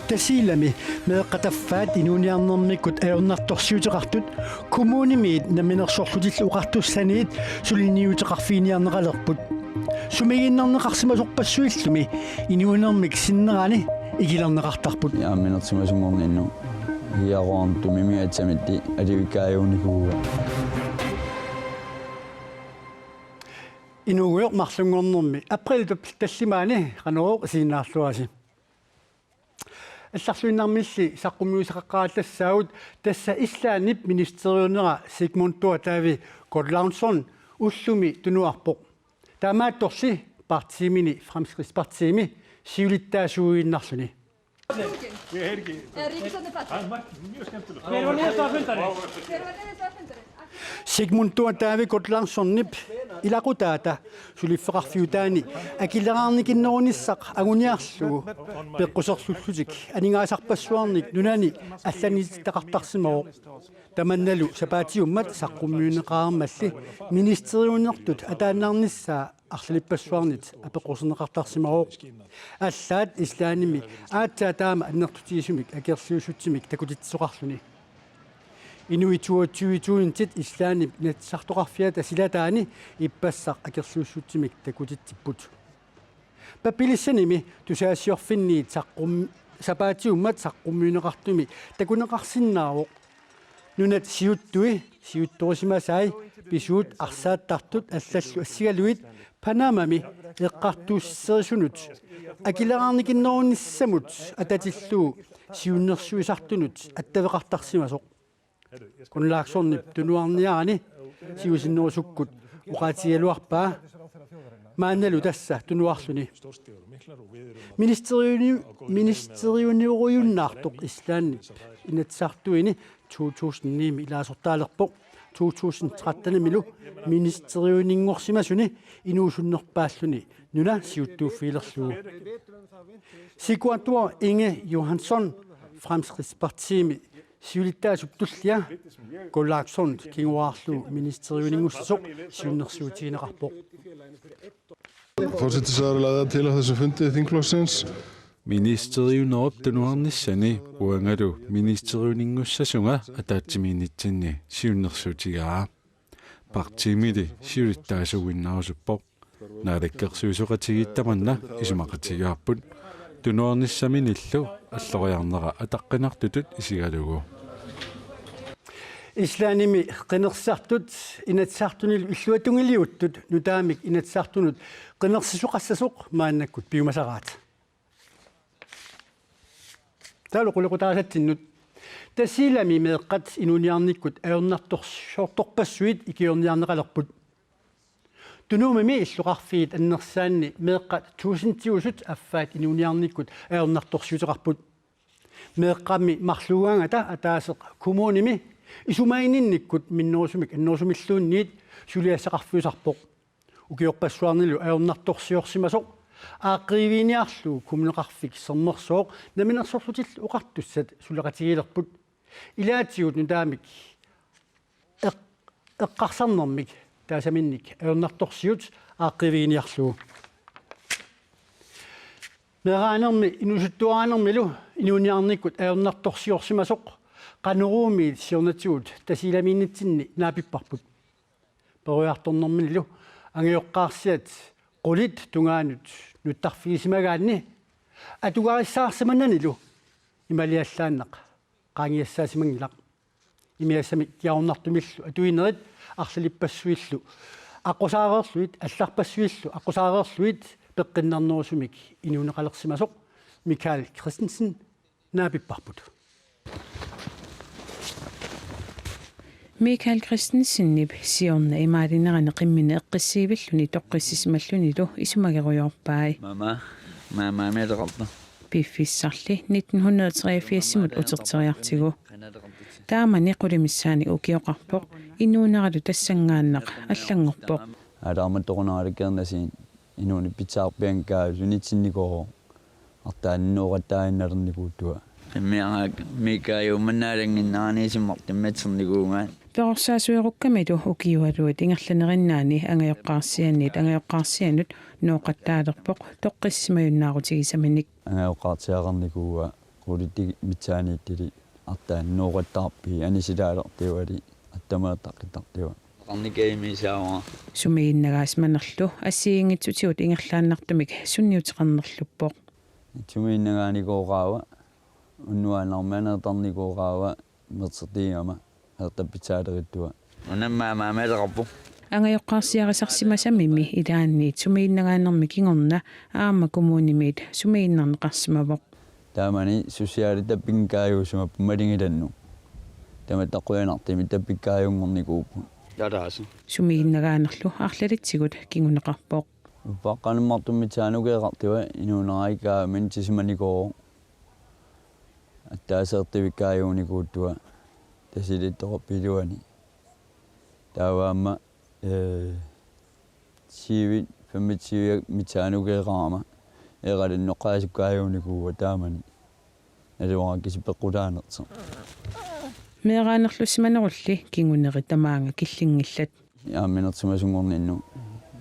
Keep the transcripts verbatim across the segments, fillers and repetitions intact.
Tasiilami meeqqat affaat inuuniarnermikkut ajornartorsiuteqartut kommunimiit Namminersorlutillu Oqartussaniit suliniuteqarfiginiarneqalerput. Sumigiinnarneqarsimasorpassuillumi inuunermik sinnerani ikilerneqartarput. Aamma inersimasunngorninnut ikiaroortumimi atsamitti alivikkaajuunikuuaa. Inuugujoq marlunngornermi april tallimaani Qanorooq isiginnaarluarisi. Allarluinnarmilli saqqummiussaqaqqaartassaagut, tassa Islandip ministeriunera Sigmundur Davíð Guðlaugsson ullumi tunuarpoq. Taamaattorli partiimini Fremskrittspartiimi siulittaasuuinnarluni. Hver var nede og stoffe en tale? Hver var nede og stoffe en tale? Sigmundur David Guðlaugsson-ip ilaqutaata suliffeqarfiutaani akileraarnikinnerunissaq anguniarlugu peqquserlullutik aningaasarpassuarnik nunani allaniititaqartarsimavoq. Tamannalu sapaatiummat saqqummiunneqareermalli ministeriunertut ataannarnissaa arlalippassuarnit apeqquserneqartarsimavoq. Allaat Islandimi aatsaat taama annertutigisumik akerliussutsimik takutitsisoqarluni. Inuit toogtyve tusindiit Islandip Inatsisartoqarfiata silataani ippassaq akerliussutsimik takutitsipput. Pappilissanimi tusagassiorfinniit saqqum-, sapaatiummat saqqummiunneqartumi takuneqarsinnaavoq. Nunat siuttui, siuttorisimasai, pisuut arsaattartut allallu assigalugit Panamami eqqartuusserisunut akileraarnikinnerunissamut atatillugu siunnersuisartunut attaveqartarsimasoq. Guðlaugsson-ip tunuarniarani siusinnerusukkut oqaatigigaluarpaa maannalu tassa tunuarluni. Ministeriuni-, ministeriuniorujunnaartoq Islandip Inatsisartuini to tusind ni-mi ilaasortaalerpoq. To tusind tretten-imilu ministeriuninngorsimasuni inuusunnerpaalluni nuna siuttuuffigilerlugu. Sigvardur Inge Jóhannsson, Fremskrittspartiimi siulittaasup tullia, Guðlaugsson kinguaarlugu ministeriuninngussasoq siunnersuutigineqarpoq. Forsætisráðherra lagði til á þessum fundi þingflokksins. Ministeriunerup tunuarnissani uangalu ministeriuninngussasunga ataatsimiinnitsinni siunnersuutigaa. Partiimili siulittaasuuinnarusuppoq. Naalakkersuisooqatigiit tamanna isumaqatigaarput. Tunuarnissaminillu alloriarnera ataqqinartutut isigalugu. Islandimi qinersisartut Inatsisartunilu illuatungiliuttut nutaamik Inatsisartunut qinersisoqassasoq maannakkut piumasaraat. Taavalu qulequtaasatsinnut. Tasiilami meeqqat inuuniarnikkut ajornartorsiortorpassuit ikiorniarneqalerput. Tunuumimi illoqarfiit annersaanni meeqqat tuusintiusut affaat inuuniarnikkut ajornartorsiuteqarput. Meeqqammi marluugaangata ataaseq kommunimi isumaginninnikkut minnerusumik annerusumilluunniit suliassaqarfiusarpoq. Ukiorpassuarnilu ajornartorsiorsimasoq aaqqiviginiarlugu Kommuneqarfik Sermersooq Namminersorlutillu Oqartussat suleqatigiilerput. Ilaatigut nutaamik eq-, eqqarsarnermik taasaminnik ajornartorsiut aaqqiviginiarlugu. Meeraanermi inuusuttuaraanermilu inuuniarnikkut ajornartorsiorsimasoq Qanoruumiit siornatigut Tasiilamiinnitsinni naapipparput. Peroriartornerminilu angajoqqaarsiat qulit tungaanut nuttarfigisimagaanni atugarissaarsimananilu imaliallaannaq qaangiassaasimanngilaq. Imigassamik ikiaroornartumillu atuinerit arlalippassuillu aqqusaareerlugit, allarpassuillu aqqusaareerlugit peqqinnarnerusumik inuuneqalersimasoq Michael Christensen naapipparput. Michael Christensenip siorna imaalinerani qimmini eqqissiivilluni toqqissisimallunilu isumagerujoorpai. Mama, mama, mama, mama. Piffissarli nitten hundrede og treogfirs-imut uterteriartigu. Taamani qulit missaanni ukioqarpoq, inuuneratu tassanngaannaq allanngorpoq. Aalaarmat toqunaralakkeernasiin inuuneq pitsaarpianngikkaangat sunitsinnikuuvoq artaannooqattaannalernikuuttua. Immiaraak Miikaajuummannaalannginnarani isummartummat sernikuugaat. Perorsaasuerukkamilu ukiualuit ingerlanerinnaani angajoqqaarsianniit angajoqqaarsianut nooqattaalerpoq toqqissisimajunnaarutigissaminik. Angajoqqaartiaqarnikuuaa Qulitik mitsaaniittili artaannooqattaarpii anisilaalertiuali attameertaqittartiua. Qarnikaimiisaavara. Sumiginnagaasimanerlu assigiinngitsutigut ingerlaannartumik sunniuteqarnerluppoq. Sumiginnagaanikooqaava, unnuaannarmianeertarnikooqaava, mersertigigama heertappitsaalerittua. Unammaamaamaleqarpu. Angajoqqaarsiarisarsimasamimi ilaanniit sumiginnagaanermi kingorna aamma kommunimiit sumiginnarneqarsimavoq. Taamani susiaali tappinngikkaajussimappu malingilannut. Tamatta qujanartumik tappikkaajunngornikuupput. Taraasi. Sumiginnagaanerlu arlalitsigut kinguneqarpoq. Uppaqqanummartummi taanukeeqartua inuunerai kaamini tisimanikoq. Attaaseertivikkaajuunikuuttua Tasiilittoqarpit iluani. Taava aamma, eh, tyve, femogtyve mitsaanukeeqarama. Eqalinnoqqaasukkaajunikuua taamani. Naluara kisipeqqutaanersoq. Meeraanerlussimanerulli kinguneri tamaanga killinngillat. Aamminersimasunngorninnut.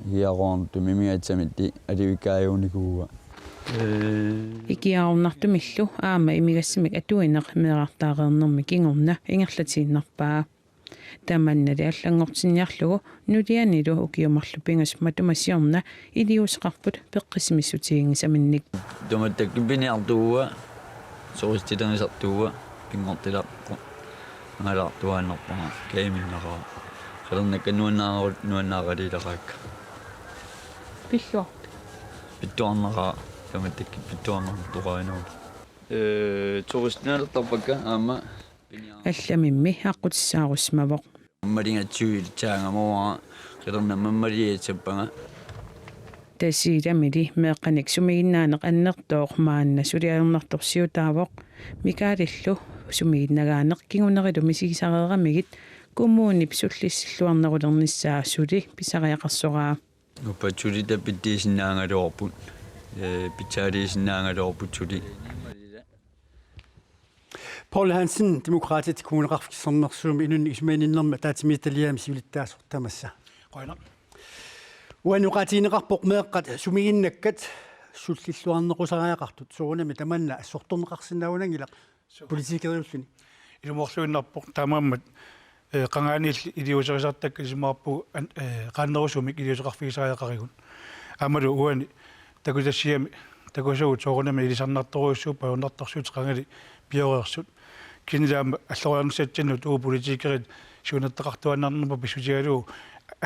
Ikiaroortumik imigassamitti alivikkaajuunikuua. Ikiaroornartumillu aamma imigassamik atuineq meerartaareernermi kingorna ingerlatiinnarpaa. Tamannali allanngortinniarlugu nulianilu ukiut marluk pingasut matuma siorna iliuuseqarput peqqissimissutiginngisaminnik. Tamatta kipiniartuua, soristilerigisartuua, pinngortilaarpoq. Angalaartuaannarpara, kajuminnaqaaq. Qilernakkat nuannaaqaru-, nuannaaqaliileraakka. Pilluarpit? Pittuarnaqaaq, tamattakkit pittuarnartoqarinuupput. Ee, soristilerigisarpakka aamma piniar- Allamimmi aqqutissaarusimavoq. Mammaligatsigu ilitsaagama uanga qilerneq mammaligatsappanga. Tasiilamili meeqqanik sumiginnaaneq annertooq maanna suli ajornartorsiutaavoq. Mikaelillu sumiginnagaaneq kingunerilu misigisareeramigit kommunip sullissilluarnerulernissaa suli pisariaqarsoraa. Uppat suli tappittuisinnaagaluarput, ee, pitsaaliisinnaagaluarput suli. Poul Hansen, Demokraatit, Kommuneqarfik Sermersuumi inunnik isumaginninnermi ataatsimiititaliami siulittaasoq tamassa. Qujanaq. Uani oqaatigineqarpoq meeqqat sumiginnakkat sullilluarnequsariaqartut, soorunami tamanna assortorneqarsinnaanngilaq politikeriulluni. Ilumoorluinnarpoq taamaammat, ee, qangaaniilli iliuuserisartakkat isumaqarpugut an-, ee, qaannerusumik iliuuseqarfigisariaqarigut. Aammalu uani takutassiami takusagut soorunami ilisarnartorujussuupput ajornartorsiutit qangali pioreersut. Kisianni aamma alloriarnissatsinnut uagut politikerit siunertaqartuaannarnerput pissutigalugu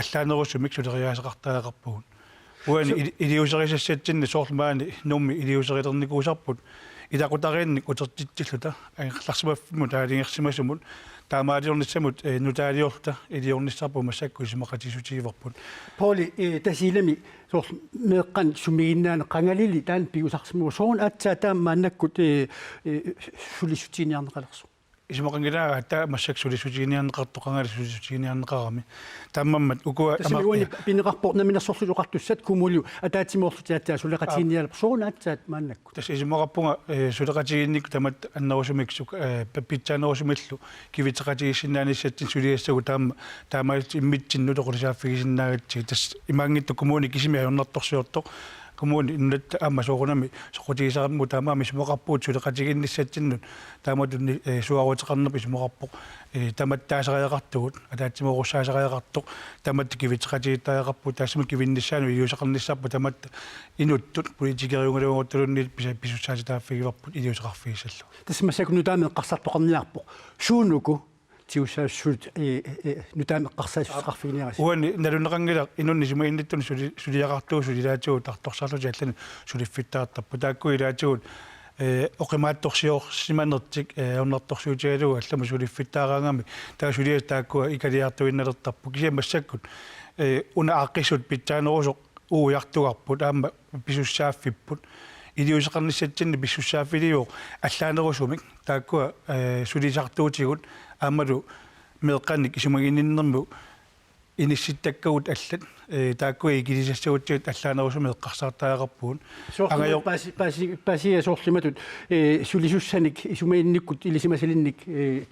allaanerusumik suleriaaseqartariaqarpugut. Uani ili-, iliuuserisassatsinni soorlu maani Nuummi iliuuserilernikuusarput ilaqutariinnik utertitsilluta angerlarsimaffimmut aalajangersimasumut taamaaliornissamut, ee, nutaaliorluta iliornissarput massakkut isumaqatigiissutigivarput. Pouli, ee, Tasiilami soorlu meeqqanik sumiginnaaneq qangalili taanna pigusarsimavoq, sooruna aatsaat taama maannakkut, ee, ee, sulissutiginiarneqalersoq? Isumaqanngilaa aatsaat massakkut sulissutiginiarneqartoq qangali sulissutiginiarneqarami. Taamaammat ukua tassa ama-, uani pineqarpoq Namminersorlutik Oqartussat, Kommunilu ataatsimoorlutik aatsaat suleqatigiinnialerput, sooruna aatsaat maannakkut? Tassa isumaqarpunga, ee, suleqatigiinnikkut tamatta annerusumik suk-, ee, pi-, pitsaanerusumillu kivitseqatigiissinnaanissatsinnut suliassagut taama, taamaalillutik immitsinnut toqulisaaffigisinnaagatsigu. Tassa imaanngitsoq kommuni kisimi ajornartorsiortoq. Kommuni nunatta aamma soorunami soqutigisarami taamaammat isumaqarpugut suleqatigiinnissatsinnut taamatut, ee, suaaruteqarnerput isumaqarpoq, ee, tamattaasariaqartugut, ataatsimoorussaasariaqartoq, tamatta kivitseqatigiittariaqarpugut, taassuma kivinnissaanut iliuuseqarnissarput tamatta inuttut politikeriugaluaruttaluunniit pisa-, pisussaatitaaffigivarput iliuuseqarfigissallugu. Tassa massakkut nutaamik eqqarsartoqarniarpoq. Suunuku tigussaassuit, ee, ee, nutaamik eqqarsaassuseqarfiginiarisi? Uani nalunaqanngilaq inunnik isumaginnittunik suli-, suliaqartuusut suli ilaatigut tartorsarlutik allanit suliffittaartarput. Taakku ilaatigut, ee, oqimaatsorsiorsimanertik, ee, ajornartorsiutigalugu allamut suliffittaaraangamik. Taava suliassat taakkua ikaliartuinnalertarput. Kisianni massakkut, ee, una aaqqissut pitsaanerusoq ujartugarput aamma pisussaaffipput. Iliuuseqarnissatsinni pisussaaffiliivoq allaanerusumik. Taakkua, ee, sulisartuutigut aammalu meeqqanik isumaginninnermut inissittakkagut allat, ee, taakkua ikilisassagutsigu allaanerusumik eqqarsaartariaqarpugut. Soorlu angajoq- paasi-, paasi-, paasiga soorlu imatut, ee, sulisussanik isumaginnikkut ilisimasalinnik, ee,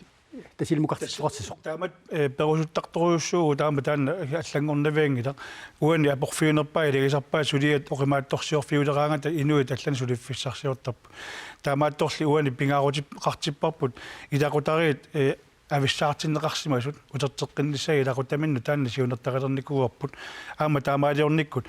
Tasiilmukartitseqarsisoq. Taamatut, eh, perusuttartorujussuuvoq taama taanna allanngornavianngilaq. Uani aporfiunerpaat ilagisarpaat suliat oqimaatsorsiorfiuleraangata inuit allanut suliffissarsiortarput. Taamaattorli uani pingaaruteqartipparput ilaqutariit, eh, avissaartinneqarsimasut uterteqqinnissaat ilaqutaminnut taanna siunertaqalernikuuarput. Aamma taamaaliornikkut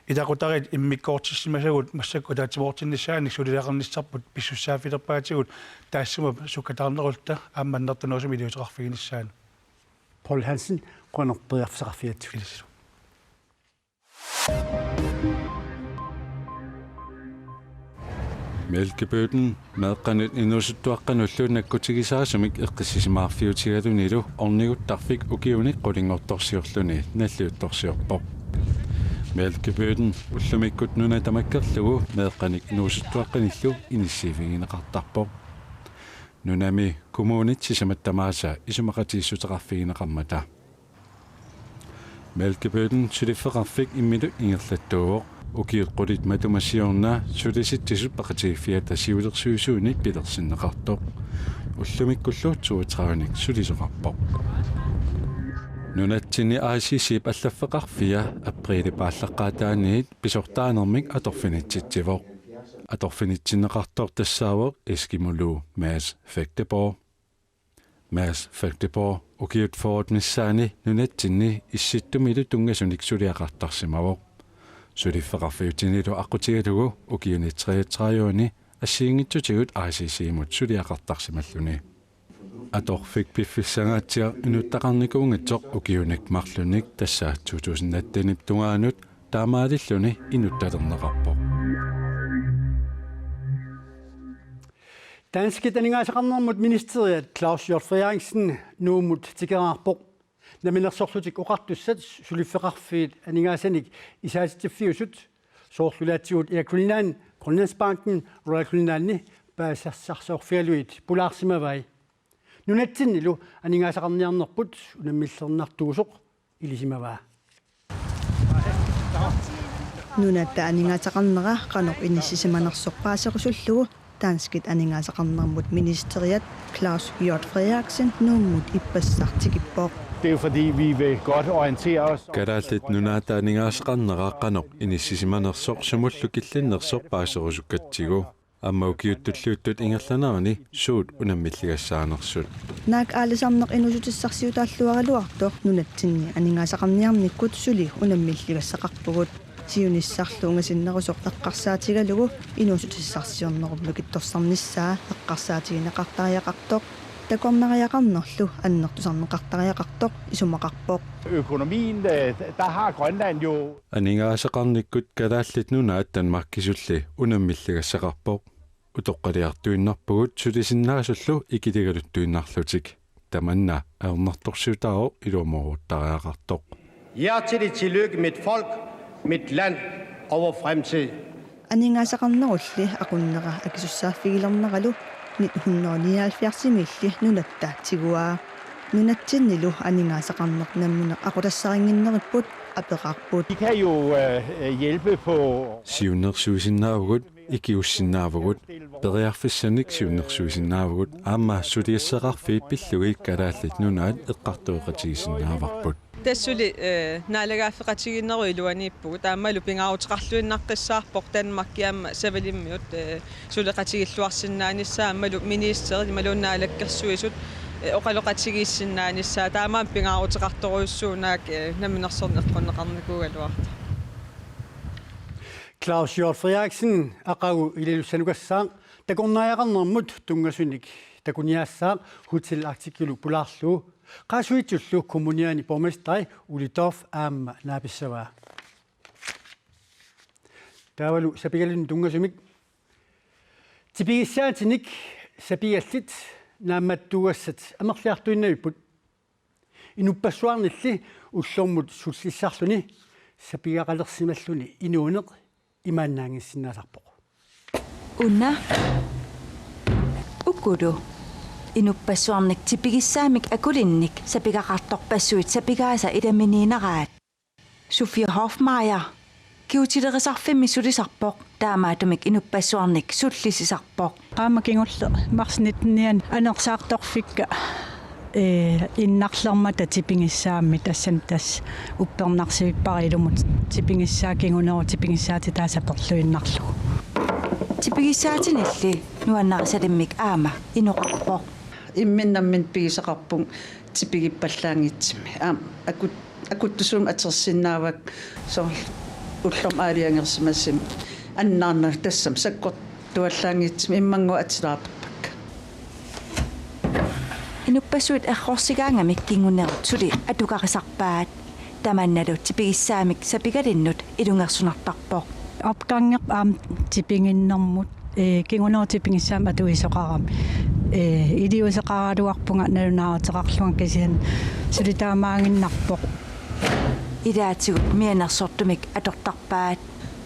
ilaqutariit immikkoortissimasagut massakkut ataatsimoortinnissaannik suliaqarnissarput pissussaaffilerpaatigut taassuma sukkataarnerulluta aamma annertunerusumik iliuuseqarfiginissaanut. Paul Hansen, qujanaq periarfissaqarfigatsigut. Ilisilu. Mælkebøtten meeqqanut inuusuttuaqqanullu nakkutigisaasumik eqqissisimaarfiutigalunilu orniguttarfik ukiuni qulinngortorsiorluni nalliuttorsiorpoq. Mælkebøtten ullumikkut nuna tamakkerlugu meeqqanik inuusuttuaqqanillu inissiivigineqartarpoq. Nunami kommunit sisamat tamaasa isumaqatigiissuteqarfigineqarmata. Mælkebøtten suliffeqarfik imminut ingerlattuuvoq. Ukiut qulit matuma siorna Sulisitsisut Peqatigiiffiata siulersuisuinit pilersinneqartoq. Ullumikkullu toogtredivenik sulisoqarpoq. Nunatsinni I C C-p allaffeqarfia apriilip aallaqqaataaniit pisortaanermik atorfinitsitsivoq. Atorfinitsinneqartoq tassaavoq eskimolu Mads Fegteborg. Mads Fegteborg ukiut fyrret missaanni nunatsinni Issittumilu tunngasunik suliaqartarsimavoq. Suliffeqarfiutinilu aqqutigalugu ukiuni treogtrediveni assigiinngitsutigut I C C-mut suliaqartarsimalluni. Atorfik piffissangaatsiaq inuttaqarnikuunngisoq ukiunik marlunnik, tassa to tusind attenip tungaanut, taamaalilluni inuttalerneqarpoq. Danskit aningaasaqarnermut ministeriat Claus Hjort Frederiksen Nuummut tikeraarpoq. Namminersorlutik Oqartussat suliffeqarfiit aningaasanik isaatitsiffiusut, soorlu ilaatigut Air Greenland, Grønlandsbanken, Royal Greenlandi paasisarsiorfigalugit pulaarsimavai. Nunatsinnilu aningaasaqarniarnerput unammillernartuusoq ilisimavaa. Nunatta aningaasaqarnera qanoq inissisimanersoq paaserusullugu danskit aningaasaqarnermut ministeriat Claus Hjort Frederiksen Nuummut ippassaq tikippoq. Det er jo, fordi vi vil godt orientere os. Kalaallit Nunaata aningaasaqarnera qanoq inissisimanersoq sumullu killinnersoq paaserusukkatsigu. Aamma ukiut tulliuttut ingerlanerani suut unammilligassaanersut. Naak aalisarneq inuussutissarsiutaalluaraluartoq nunatsinni aningaasaqarniarnikkut suli unammilligassaqarpugut. Siunissarlu ungasinnerusoq eqqarsaatigalugu inuussutissarsiornerup nukittorsarnissaa eqqarsaatigineqartariaqartoq, takornariaqarnerlu annertusarneqartariaqartoq isumaqarpoq. Økonomien, øh, der har Grønland jo. Aningaasaqarnikkut Kalaallit Nunaat Danmarkisulli unammilligassaqarpoq. Utoqqaliartuinnarpugut sulisinnaasullu ikiligaluttuinnarlutik. Tamanna ajornartorsiutaavoq iluamooruttariaqartoq. Hjertelig tillykke, mit folk, mit land og vor fremtid. Aningaasaqarnerulli aqunnera akisussaaffigilerneralu nitten hundrede nioghalvfjerdsimiilli nunatta tiguaa. Nunatsinnilu aningaasaqarneq nammineq aqutassarinnginneripput apeqarput. De kan jo, øh, øh, hjælpe på. Siunnersuisinnaavugut, ikiuussinnaavugut, periarfissanik siunnersuisinnaavugut, aamma suliassaqarfiit pillugit Kalaallit Nunaat eqqartueqatigisinnaavarput. Tassa suli, eh, naalagaaffeqatigiinnerup iluaniippugut, aammalu pingaaruteqarluinnaqqissaarpoq Danmarki aamma Savalimmiut, eh, suleqatigilluarsinnaanissaa aammalu ministerit imaluunniit naalakkersuisut, eh, oqaloqatigiissinnaanissaa, taamaammat pingaaruteqartorujussuuvoq naak, eh, namminersorneq eqqunneqarnikuugaluartoq. Claus Hjort Frederiksen, aqagu ililussanukassaaq, takornariaqarnermut tunngasunik takuniaassaaq Hotel Arcticulu pulaarlugu. Qaasuitsullu kommuniani borgmesteri Ole Dorph aamma naapissavaa. Taavalu sapigalunnut tunngasumik. Tipigissaatinik sapigallit naammattuugassat amerliartuinnavipput. Inuppassuarnilli ullormut sullissarluni sapigaqalersimalluni inuuneq imaannaanngissinnaasarpoq. Una ukulu inuppassuarnik tipigissaamik akulinnik sapigaqartorpassuit sapigaasa ilaminiineraat. Sofie Hoffmeier kigutilerisarfimmi sulisarpoq, taamaattumik inuppassuarnik sullissisarpoq. Qaammat kingulleq marts nittenianni anersaartorfikka Ee, innarlermata tipigissaammi tassani tassa uppernarsivipparilumut tipigissaa kinguneru tipigissaatitaa saperluinnarlugu. Tipigissaatinilli nuannarisalimmik aamma inoqarpoq. Imminnut nammineq pigisaqarpunga tipigippallaanngitsumik. Aamma akut-, akuttusuumik atorsinnaavakka soorlu ullormut aalajangersimasumi annaarnagit tassami sakkortuallaanngitsumik immannguaq atilaartarpakka. Inuppassuit errorsigaangamik kingunerut suli atugarisarpaat. Tamannalu tipigissaamik sapigalinnut ilungersunartarpoq. Opgangeq aamma tipiginnermut, ee, kinguneru tipigissaamik atuisoqarami. Ee, iliuuseqaraluarpunga nalunaaruteqarlunga kisianni suli taamaaginnarpoq. Ilaatigut mianersortumik atortarpaat.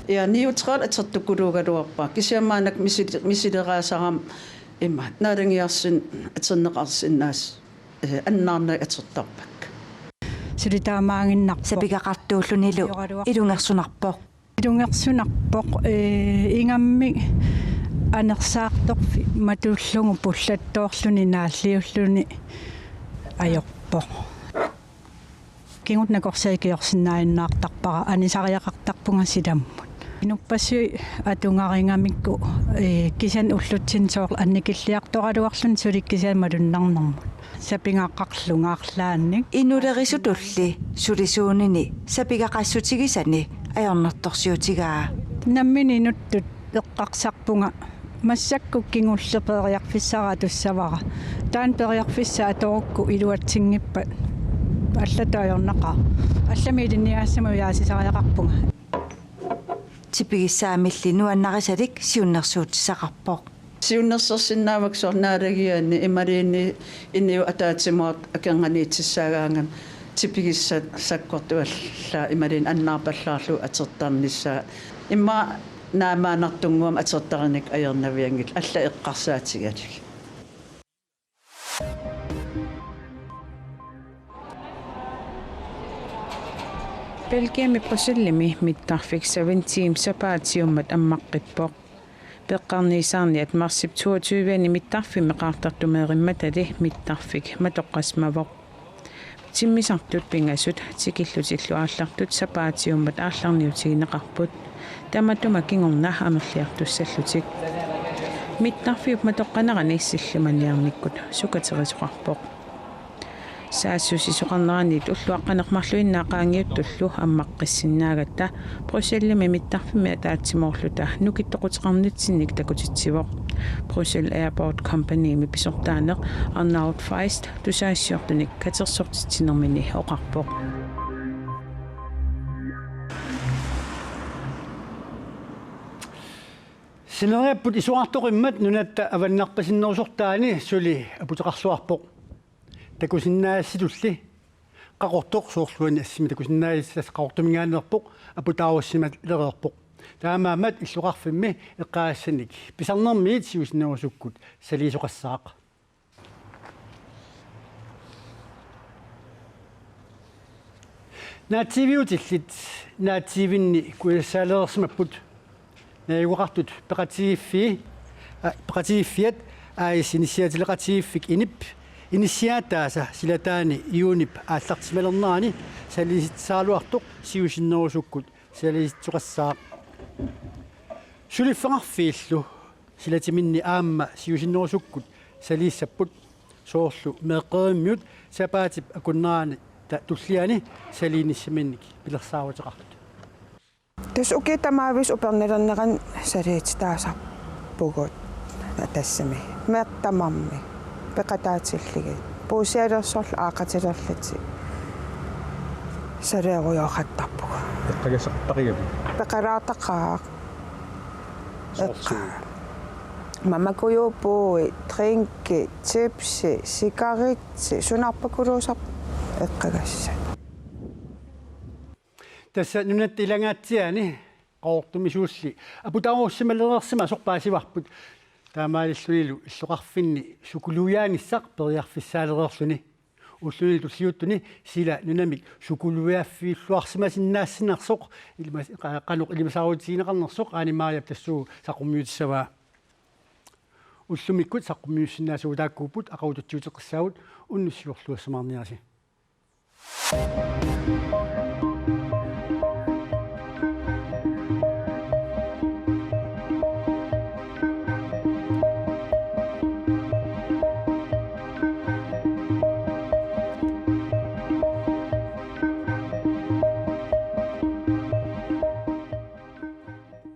Ja, niuteqarluni atortukuluugaluarpara. Kisianni maannakkut misili-, misileraasarama ima naalagiarsinnaasoq atorneqarsinnaasoq, ee, annaarnagit atortarpakka. Suli taamaaginnarpoq. Sapigaqartuullunilu ilungersunarpoq. Ilungersunarpoq, ee, ingammik anersaartorfik matullugu pullattoorluni naalliulluni ajorpoq. Kingut nakorsat ikiorsinnaajunnaartarpara anisariaqartarpunga silammut. Inuppassuit atugarigamikku, ee, kisianni ullutsinni soorlu annikilliartoraluarluni suli kisianni malunnarnermut. Sapigaqarlunga arlaannik. Inulerisutulli sulisuunini sapigaqassutigisani ajornartorsiutigaa. Nammineq inuttut eqqarsarpunga massakkut kingulleq periarfissara atussavara. Taanna periarfissaq atorukku iluatsinngippat allatut ajornaqaaq. Allamik ilinniagassamut ujaasisariaqarpunga. Tipigissaamilli nuannarisalik siunnersuutissaqarpoq. Siunnersorsinnaavakka soorlu naalagianni imaluunniit inuit ataatsimoortut akornanniittussaagaangamik tipigissat sakkortuallaat imaluunniit annaarpallaarlugu atortarnissaat. Immaqa naamaannartunnguamik atortarineq ajornavianngilaq allat eqqarsaatigalugit. Belgiami Bruxellesimi mittarfik Seventeen sapaatiummat ammaqqippoq. Peqqarniisaarniat marsip toogtyve-ani mittarfimmi qaartartumeerimmatali mittarfik matoqqassimavoq. Timmisartut pingasut tikillutillu aallartut sapaatiummat aallarniutigineqarput. Tamatuma kingorna amerliartussallutik. Mittarfiup matoqqanerani sillimaniarnikkut sukaterisoqarpoq. Saassussisoqarneranit ulluaqqaneq-marluinnaat qaangiuttullu ammaqqissinnaagatta Bruxellesimi mittarfimmi ataatsimoorluta nukittoquteqarnitsinnik takutitsivoq. Bruxelles Airport Companymi pisortaaneq Arnaud Feist tusagassiortunik katersortitsinermini oqarpoq. Sineriapput isorartoqimmat nunatta avannarpasinnerusortaani suli aputeqarluarpoq. Takusinnaassitulli Qaqortoq soorluani assimi takusinnaassasoq Qaqortuminngaanneerpoq aputaarussimalereerpoq. Taamaammat illoqarfimmi eqqagassanik pisarnermiit siusinnerusukkut saliisoqassaaq. Naatsiiviutillit naatsiivinni kuisassaalereersimapput. Najugaqartut peqatigiiffii-, a, peqatigiiffiat A/S inissiaatileqatigiiffik Inip inissiaataasa silataani juunip aallartimalernerani saliisitsisaraluartoq siusinnerusukkut saliisitsisoqassaaq. Suliffeqarfiillu silatiminni aamma siusinnerusukkut saliissapput, soorlu meeqqerivimmiut sapaatip akunnerani ta-, tulliani saliinissaminnik pilersaaruteqartut. Tassa ukiut tamaavisa upernalernerani saliititaasarpugut tassami. Meeqqat tamarmik peqataatillugit. Puussialersorlu aaqqatilerlutik saliirujoortarpugut. Eqqagassaqartarigami? Peqalaartaqaaq. Soorlu? Eqqa-. Mamakujuup puui, drinki, chipsi, sikaritsi, sunarpakuluusarput eqqagassat. Tassa nunatta ilangaatsiaani Qaqortumi suulli aputaarussimalereersimasoq paasivarput. Taamaalillunilu illoqarfinni sukuluiaanissaq periarfissaalereerluni. Ulluni tulliuttuni sila nunamik sukuluiaaffiilluarsimasinnaassanersoq ilimas-, qa-, qanoq ilimasaarutigineqarnersoq Aani Mariap tassuugu saqqummiutissavaa. Ullumikkut saqqummiussinnaasugut taakkuupput, aqagu tutsiuteqqissaagut, unnussiorluassamaarniarisi.